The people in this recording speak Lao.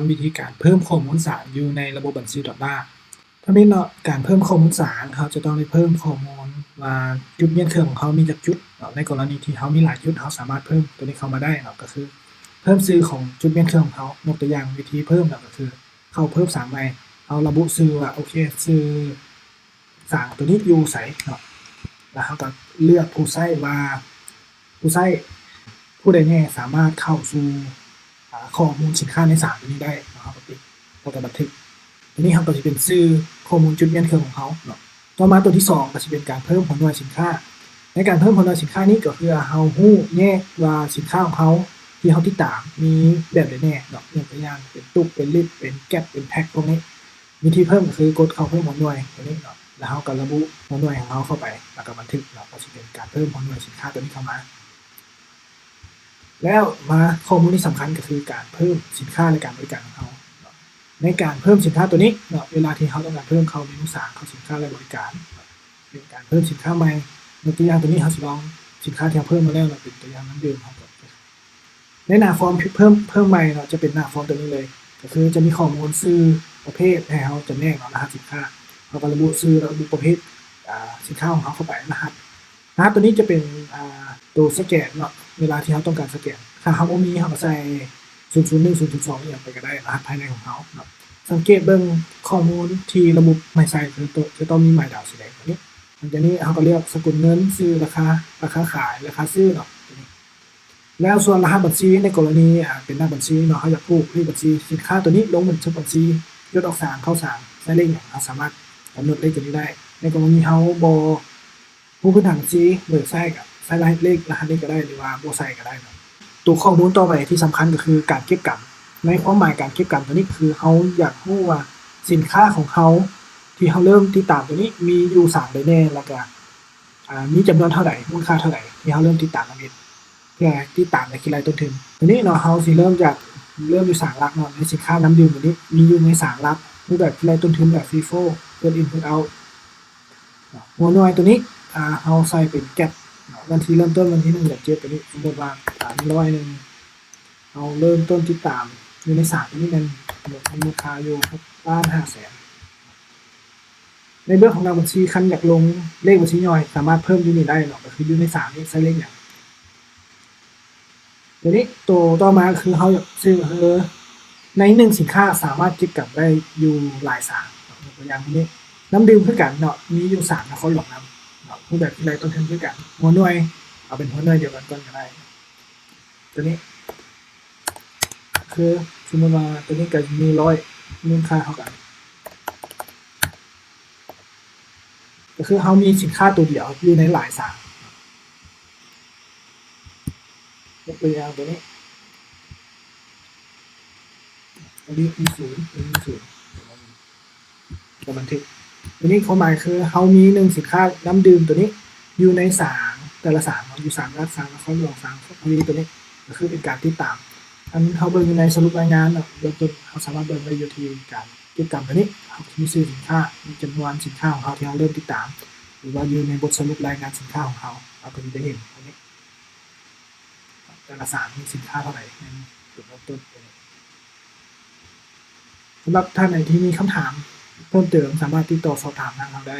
ວິທີການເພີ່ມຂໍ້ມູນສານຢູ່ໃນລະບົບບັນຊີດອນລາ. ທຳອິດເນາະ ການເພີ່ມຂໍ້ມູນສານ ເຮົາຈະຕ້ອງໄດ້ເພີ່ມຂໍ້ມູນວ່າຈຸດມ້ຽນເຄື່ອງຂອງເຮົາມີຈັກຈຸດເນາະ. ໃນກໍລະນີທີ່ເຮົາມີຫຼາຍຈຸດ ເຮົາສາມາດເພີ່ມຕົວນີ້ເຂົ້າມາໄດ້ເນາະ ກໍຄືເພີ່ມຊື່ຂອງຈຸດມ້ຽນເຄື່ອງຂອງເຮົາ. ຍົກຕົວຢ່າງວິທີເພີ່ມເນາະ ກໍຄືເຂົ້າເພີ່ມສານໃໝ່ ເຮົາລະບຸຊື່ວ່າ ໂອເຄ ຊື່ ສານຕົວນີ້ຢູ່ໃສເນາະ ແລ້ວເຮົາກໍເລືອກຜູ້ໃຊ້ວ່າ ຜູ້ໃຊ້ຜູ້ໃດແດ່ສາມາດເຂົ້າສູ່ ອາ ຂໍ້ມູນສິນຄ້າໃນສານຕົວນີ້ໄດ້ເນາະ. ເຮົາກໍຕິດ ແລ້ວກໍບັນທຶກ. ຕົວນີ້ເຮົາກໍຊິເປັນຊື່ຂໍ້ມູນຈຸດມ້ຽນເຄື່ອງຂອງເຮົາເນາະ. ຕໍ່ມາຕົວທີສອງກໍຊິເປັນການເພີ່ມຫົວໜ່ວຍສິນຄ້າ. ໃນການເພີ່ມຫົວໜ່ວຍສິນຄ້ານີ້ກໍຄືເຮົາຮູ້ແຍກວ່າສິນຄ້າຂອງເຮົາທີ່ເຮົາຕິດຕາມມີແບບໃດແດ່ເນາະ. ຍົກຕົວຢ່າງເປັນຕຸກ ເປັນລິດ ເປັນແກັບ ເປັນແພັກ ພວກນີ້. ວິທີເພີ່ມກໍຄືກົດເຂົ້າເພີ່ມຫົວໜ່ວຍຕົວນີ້ເນາະ ແລ້ວເຮົາກໍລະບຸຫົວໜ່ວຍຂອງເຮົາເຂົ້າໄປ ແລ້ວກໍບັນທຶກເນາະ. ກໍຊິເປັນການເພີ່ມຫົວໜ່ວຍສິນຄ້າຕົວນີ້ເຂົ້າມາ. ແລ້ວມາຂໍ້ມູນທີ່ສຳຄັນກໍຄືການເພີ່ມສິນຄ້າ ແລະ ການບໍລິການຂອງເຮົາເນາະ. ໃນການເພີ່ມສິນຄ້າຕົວນີ້ເນາະ ເວລາທີ່ເຮົາຕ້ອງການເພີ່ມເຂົ້າເມນູສານ ເຂົ້າສິນຄ້າ ແລະ ບໍລິການ ເປັນການເພີ່ມສິນຄ້າໃໝ່. ຍົກຕົວຢ່າງຕົວນີ້ ເຮົາຊິລອງສິນຄ້າທີ່ເຮົາເພີ່ມມາແລ້ວເນາະ ເປັນຕົວຢ່າງນ້ຳດື່ມເຮົາກໍ ໃນໜ້າຟອມເພີ່ມ ເພີ່ມໃໝ່ເນາະ ຈະເປັນໜ້າຟອມຕົວນີ້ເລີຍ ກໍຄືຈະມີຂໍ້ມູນຊື່ ປະເພດໃຫ້ເຮົາຈຳແນກເນາະ ລະຫັດສິນຄ້າ. ເຮົາກໍລະບຸຊື່ ລະບຸປະເພດ ອາ ສິນຄ້າຂອງເຮົາເຂົ້າໄປ ລະຫັດ. ລະຫັດຕົວນີ້ຈະເປັນ ອາ ໂຕສະແກນເນາະ ເວລາທີ່ເຮົາຕ້ອງການສະແກນ. ຖ້າເຮົາບໍ່ມີ ເຮົາກໍໃສ່ ສູນສູນໜຶ່ງ ສູນສູນສອງ ອີ່ຫຍັງໄປກໍໄດ້ ລະຫັດພາຍໃນຂອງເຮົາເນາະ. ສັງເກດເບິ່ງຂໍ້ມູນທີ່ລະບຸໃຫ້ໃສ່ ຈະຕ້ອງ ຈະຕ້ອງມີໝາຍດາວສີແດງຕົວນີ້. ຫຼັງຈາກນີ້ເຮົາກໍເລືອກສະກຸນເງິນ ຊື່ລາຄາ ລາຄາຂາຍ ລາຄາຊື້ເນາະ ຕົວນີ້. ແລ້ວສ່ວນລະຫັດບັນຊີ ໃນກໍລະນີ ອາ ເປັນໜ້າບັນຊີເນາະ ເຮົາຢາກຜູກເລກບັນຊີ ສິນຄ້າຕົວນີ້ລົງບັນ ບັນຊີ ຈົດອອກສາງ ເຂົ້າສາງ ໃສ່ເລກຫຍັງ ເຮົາສາມາດກຳນົດເລກຕົວນີ້ໄດ້. ໃນກໍລະນີເຮົາບໍ່ຮູ້ພື້ນຖານບັນຊີ ບໍ່ຢາກໃສ່ ກໍໃສ່ລະຫັດເລກ ລະຫັດນີ້ກໍໄດ້ ຫຼືວ່າບໍ່ໃສ່ກໍໄດ້ເນາະ. ຕົວຂໍ້ມູນຕໍ່ໄປທີ່ສຳຄັນກໍຄືການເກັບກຳ. ໃນຄວາມໝາຍການເກັບກຳຕົວນີ້ ຄືເຮົາຢາກຮູ້ວ່າສິນຄ້າຂອງເຮົາທີ່ເຮົາເລີ່ມຕິດຕາມຕົວນີ້ ມີຢູ່ສານໃດແດ່ ແລ້ວກໍ ອາ ມີຈຳນວນເທົ່າໃດ ມູນຄ່າເທົ່າໃດ ທີ່ເຮົາເລີ່ມຕິດຕາມທຳອິດ ເພື່ອຕິດຕາມ ແລະ ຄິດໄລ່ຕົ້ນທຶນ. ຕົວນີ້ເນາະ ເຮົາຊິເລີ່ມຈາກ ເລີ່ມຢູ່ສານຫຼັກເນາະ. ໃນສິນຄ້ານ້ຳດື່ມຕົວນີ້ ມີຢູ່ໃນສານຫຼັກ ຮູບແບບຄິດໄລ່ຕົ້ນທຶນແບບ FIFO First In First Out ເນາະ. ຫົວໜ່ວຍຕົວນີ້ ອາ ເຮົາໃສ່ເປັນ Gap ເນາະ ວັນທີເລີ່ມຕົ້ນ ວັນທີໜຶ່ງເດືອນເຈັດ ຕົວນີ້ ສົມມຸດວ່າ ອາ ມີຮ້ອຍໜຶ່ງ ເຮົາເລີ່ມຕົ້ນຕິດຕາມຢູ່ໃນສານຕົວນີ້ແມ່ນ ມີມູນຄ່າຢູ່ຫົກລ້ານຫ້າແສນ. ໃນເບື້ອງຂອງໜ້າບັນຊີ ຄັນຢາກລົງເລກບັນຊີຍ່ອຍ ສາມາດເພີ່ມຢູ່ນີ້ໄດ້ເນາະ ກໍຄືຢູ່ໃນສານນີ້ໃສ່ເລກຫຍັງ. ຕົວນີ້ ຕົວຕໍ່ມາກໍຄືເຮົາຢາກຊື້ ຄືໃນໜຶ່ງສິນຄ້າສາມາດເກັບກຳໄດ້ຢູ່ຫຼາຍສານເນາະ. ຍົກຕົວຢ່າງຕົວນີ້ ນ້ຳດື່ມຄືກັນເນາະ ມີຢູ່ສານນະຄອນຫຼວງນຳເນາະ ຮູບແບບຄິດໄລ່ຕົ້ນທຶນຄືກັນ. ຫົວໜ່ວຍ ເອົາເປັນຫົວໜ່ວຍດຽວກັນກ່ອນກໍໄດ້. ຕົວນີ້ ຄືສົມມຸດວ່າຕົວນີ້ກໍມີຮ້ອຍ ມູນຄ່າເທົ່າກັນ ກໍຄືເຮົາມີສິນຄ້າຕົວດຽວຢູ່ໃນຫຼາຍສານ. ຍົກຕົວຢ່າງຕົວນີ້ ອັນນີ້ມີສູນ ອັນນີ້ມີສູນ ກໍບັນທຶກ. ຕົວນີ້ຄວາມໝາຍຄືເຮົາມີໜຶ່ງສິນຄ້ານ້ຳດື່ມຕົວນີ້ຢູ່ໃນສານ ແຕ່ລະສານເນາະ ຢູ່ສານຫຼັກ ສານນະຄອນຫຼວງ ສານທະວີ ຕົວນີ້ກໍຄືເປັນການຕິດຕາມ. ອັນເຮົາເບິ່ງຢູ່ໃນສະຫຼຸບລາຍງານເນາະ ເບື້ອງຕົ້ນເຮົາສາມາດເບິ່ງໄດ້ຢູ່ທີ່ການເກັບກຳຕົວນີ້ ເຮົາກໍຈະມີຊື່ສິນຄ້າ ມີຈຳນວນສິນຄ້າຂອງເຮົາທີ່ເຮົາເລີ່ມຕິດຕາມ ຫຼືວ່າຢູ່ໃນບົດສະຫຼຸບລາຍງານສິນຄ້າຂອງເຮົາ ເຮົາກໍຈະໄດ້ເຫັນຕົວນີ້ ແຕ່ລະສານມີສິນຄ້າເທົ່າໃດ ເປັນຕົ້ນ. ສຳລັບທ່ານໃດທີ່ມີຄຳຖາມເພີ່ມເຕີມ ສາມາດຕິດຕໍ່ສອບຖາມທາງເຮົາໄດ້.